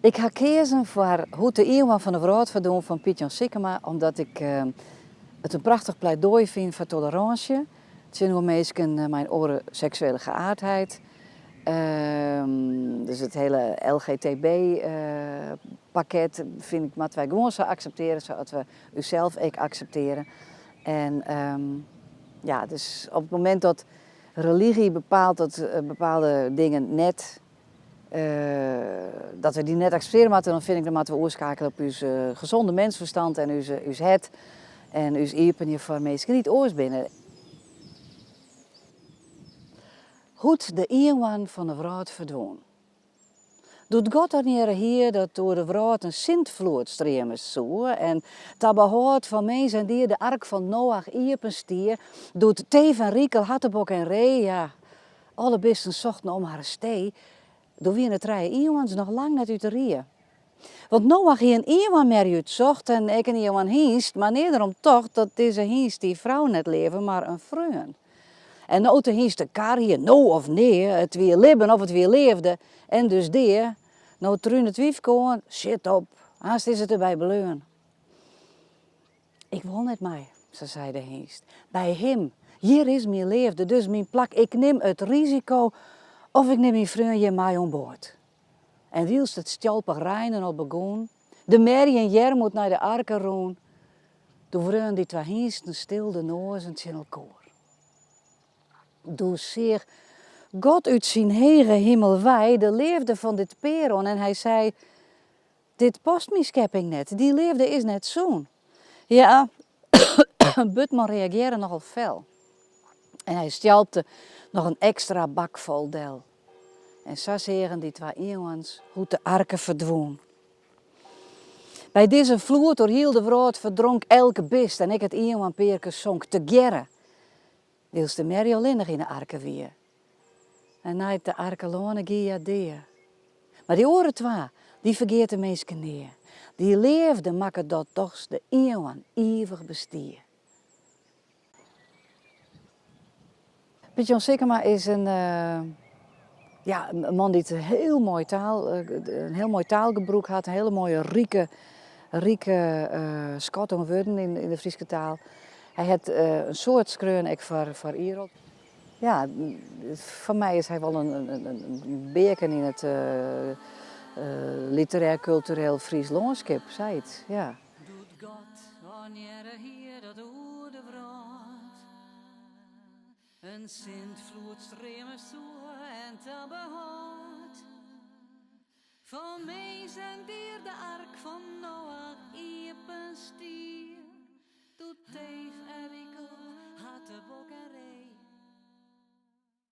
Ik ha keazen foar Hoe't de Iuwen fan de Wrâld Ferdwûn fan Piet Jan Sikkema omdat ik it in prachtich pleidoai fyn foar tolerânsje tsjinoer minsken mei in oare seksuele geaardheid. Dus it hiele LGTB pakket fyn ik moatte wy gewoan sa akseptearje sa't we ússels ek akseptearje. En ja, dus op it momint dat religy bepaalt dat bepaalde dingen net dat we dy net akseptearje moatte, dan fyn ik dan moatte we oerskeakelje op ús gezonde mensverstand en ús ús hert en ús iepenje foar minsken dy't oars binne. Hoe't de ienhoarn fan de wrâld ferdwûn. Doe't God ornearre hie dat oer de wrâld in sintfloed streame soe en ta behâld fan mins en dier de ark fan Noach iepen stie, doe't Teef en Rikel, Hattebok en Ree, ja, alle bisten sochten om har stee, doe wiene de trije ienhoarns noch lang net út de rie. Want Noach hie in ienhoarnmerje útsocht en ek in ienhoarnhynst, mar nea derom tocht dat dizze hynst dy frou net leave, mar in freon. En no't de hynst de kar hie, no of nea, it wie libben of it wie leafde, en dus dea, no trune it wyfke oan, sjit op, aanst is it derby bleaun. Ik wol net mei, sa sei de hynst, by him, hjir is myn leafde, dus myn plak, ik nim it risiko of ik nim myn freon hjir mei oan board. En wylst it stjalpich reinen al begûn, de merje yn earmoed nei de arke rûn, doe wreaun dy twa hynsten stil de noazen tsjin elkoar. Doe seach God út syn hege himel wei de leafde fan dit pear oan en hy sei, Dit past myn skepping net, dy leafde is net sûn. Ja, Butman reagearre nochal fel en hy stjalpte noch in ekstra bak fol del. En sa seagen dy twa ienhoarns hoe't de arke ferdwûn. By dizze floed oer hiel de wrâld ferdronk elk bist en ek it ienhoarnpearke sonk tegearre, wylst de merje allinnich yn 'e arke wie. En nei't de arke lâne gie hja dea. Mar dy oare twa, dy fergeat de minske nea. Dy leafde makke dat dochs de ienhoarn ivich bestie. Piet Jan Sikkema is in, ja, in man dy't hiel moai taal, in hiel moai taalgebrûk hat, in hiele moaie rike, rike skat oan wurden yn de Fryske taal. Hy hat in soad skreaun ek foar, foar Irolt. Ja, foar my is hy wol in beaken yn it literêr kultureel Frysk lânskip, sayts, ja. Doe't God ornearre hie dat oer de wrâld in sintfloed streame soe en ta behâld fan mins en dier de ark fan